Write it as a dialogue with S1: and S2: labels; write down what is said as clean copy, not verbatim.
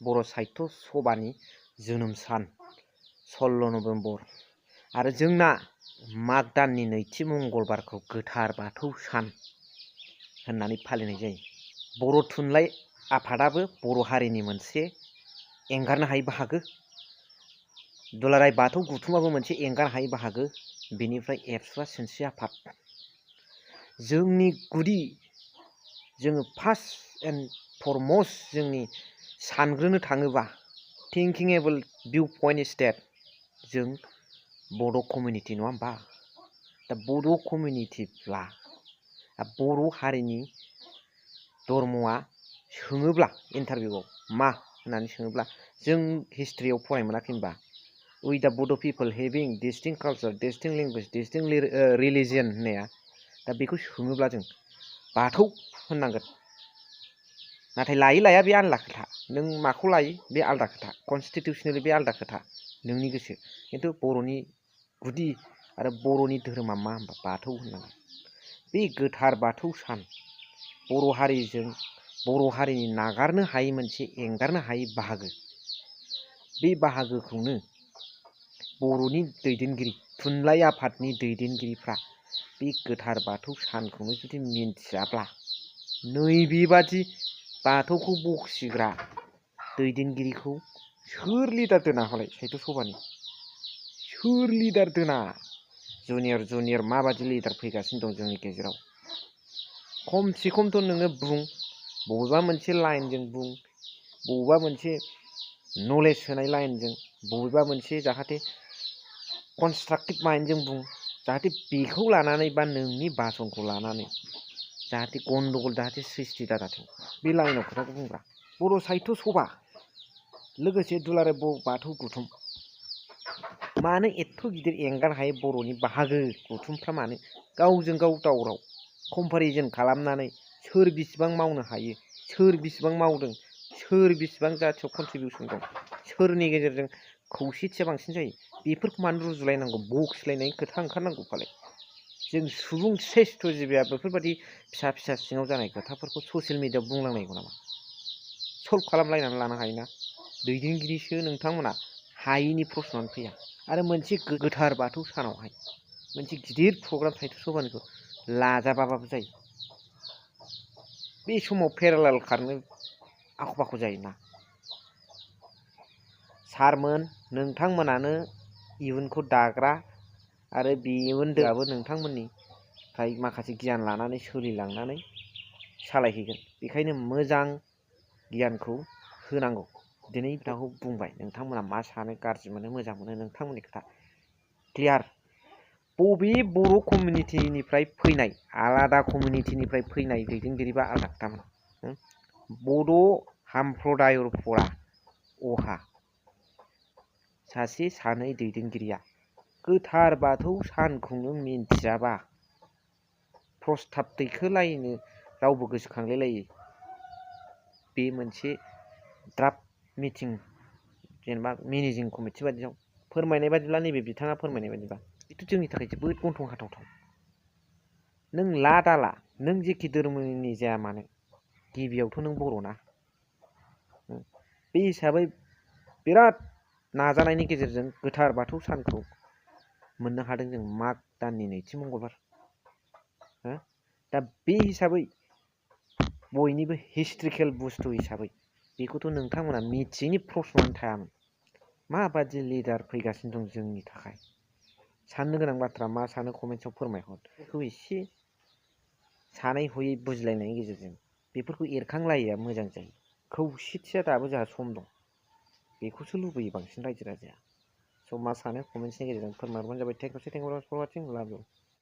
S1: बर' साहित्य सभानि जोनोम सान 16 नभेम्बर आरो जोंना माग दाननि नैथि मंगलबारखौ गोथार बाथौ सान होननानै फालिनाय जायो। बर' थुनलाइ आफादाबो बर' हारिनि मोनसे एंगारनो हायै बाहागो। दुलाराय बाथौ गौथुमाबो मोनसे एंगार हायै बाहागो। बेनिफ्राय एबसुआ सानस्रि आफाद। जोंनि गुदि जोङो फार्स्ट एन्ड फरमस्ट जोंनि सानग्रोनो थाङोबा थिंकिंएबल भिउ पइन्ट इज देट जों बड' कमिउनिटि नङा होमबा? दा बड' कमिउनिटिब्ला बर' हारिनि धर्मआ सोङोब्ला इन्टारभिउआव मा होननानै सोङोब्ला जों हिस्ट्रियाव फराय मोनाखै होनबा उइ दा Bodo' people having distinct culture distinct language distinct religion होननाया दा बेखौ सोङोब्ला जों बाथौ होननांगोन। नाथाय लायै लाया बे आलदा खोथा। नों माखौ लायो बे आलदा खोथा। कनस्टिटिउसनेलि बे आलदा खोथा नोंनि गोसो। खिन्थु बर'नि गुदि आरो बर'नि धोरोमा मा होनबा बाथौ होननांगोन। बे गोथार बाथौ सान बर' हारिजों बर' हारिनि नागारनो हायै मोनसे एंगारनो हायै बाहागो। बे बाहागोखौनो बर'नि दैदेनगिरि थुनलाइ आफादनि दैदेनगिरिफ्रा बे गोथार बाथौ सानखौनो जुदि मिन्थियाब्ला नैबेबादि बाथौखौ बखिग्रा दैदेनगिरिखौ सोर लिडार दोना हले साहित्य सभानि सोर लिडार दोना? जुनियर माबादि लिडार फैगासिनो दं जोंनि गेजेराव? खमसे खमथ' नोङो बुं बबेबा मोनसे लाइनजों बुं बबेबा मोनसे नलेज होनाय लाइनजों बबेबा मोनसे जाहाथे कनस्ट्राक्टिभ माइन्डजों बुं जाहाथे बेखौ लानानै बा नोंनि भाषणखौ लानानै जाहाथे गन्दगल जाहाथे सृष्टि दाजाथों बे लाइनाव खोथाखौ बुंग्रा बर' साहित्य सभा लोगोसे दुलाराय बाथौ गौथुम मानो एथ' गिदिर एंगार हायै बर'नि बाहागो गौथुमफ्रा मानो गावजों गाव दावराव कम्पेरिजन खालामनानै सोर बिसिबां मावनो हायो सोर बिसिबां मावदों सोर बिसिबां जाथियाव कन्ट्रिबिउसन दं सोरनि गेजेरजों खौसेथिया बांसिन जायो बेफोरखौ मानो रुजुलायनांगौ बखिलायनायनि खोथा ओंखारनांगौ फालाय? जों सुबुं श्रेष्ठ जिबिया बेफोरबायदि फिसा फिसा सिङाव जानाय खोथाफोरखौ ससियेल मिडियाआव बुंलांनांगौ नामा? सल्भ खालामलायनानै लानो हायोना? दैदेनगिरिसो नोंथांमोना हायिनि प्रश्नआनो फैया। आरो मोनसे गोथार बाथौ सानावहाय मोनसे गिदिर प्रग्राम साहित्य सभानिखौ लाजाबाबाबो जायो। बे समाव पेरालाल खारनो आख' फाख' जायोना। सारमोन नोंथांमोनानो इयुनखौ दाग्रा आरो बे इयुनदोआबो नोंथांमोननिफ्राय माखासे गियान लानानै सोलिलांनानै सालायहैगोन। बेखायनो मोजां गियानखौ होनांगौ। दिनै खोथाखौ बुंबाय नोंथांमोना मा सानो गाज्रि मोनो मोजां मोनो नोंथांमोननि खोथा क्लियार। बबे बर' कमिउनिटिनिफ्राय फैनाय आलादा कमिउनिटिनिफ्राय फैनाय दैदेनगिरिबा आलादा खोथामोन। बड' हामप्रदायरफोरा अहा सासे सानै दैदेनगिरिया गोथार बाथौ सानखौनो मिन्थियाबा प्रस्ताब दैखोलायनो रावबो गोसोखांलायलायै बे मोनसे ड्राफ्ट मिटिं जेनेबा मेनेजिं कमिटि बायदियाव फोरमायनाय बादिब्ला नैबे बिथाङा फोरमायनाय बादिबा बेथ' जोंनि थाखाय जोबोद गन्थं हाथावथाव। नों ला दाला नों जेखि धोरोमनि जाया मानो गिबियावथ' नों बर'ना। बे हिसाबै बिराद नाजानायनि गेजेरजों गोथार बाथौ सानखौ मोननो हादों जों माग दाननि नैथि मंगलबार। दा बे हिसाबै बयनिबो हिस्ट्रिकेल बुस्थु हिसाबै बेखौथ' नोंथांमोना मिथियैनि प्रश्नआनो थायामोन। माबादि लिडार फैगासिनो दं जोंनि थाखाय साननो गोनां बाथ्रा मा सानो कमेन्ट्सआव फोरमायहर। बेखौ एसे सानै हयै बुजिलायनायनि गेजेरजों बेफोरखौ एरखांलायैया मोजां जायो। खौसेथिया दाबो जोंहा सम दं बेखौसो लुबैयो बांसिन रायजो राजाया। स' मा सानो कमेन्ट्सनि गेजेरजों फोरमायहरबानो जाबाय। थेंक इउ फर वाचिं लाभ इउ।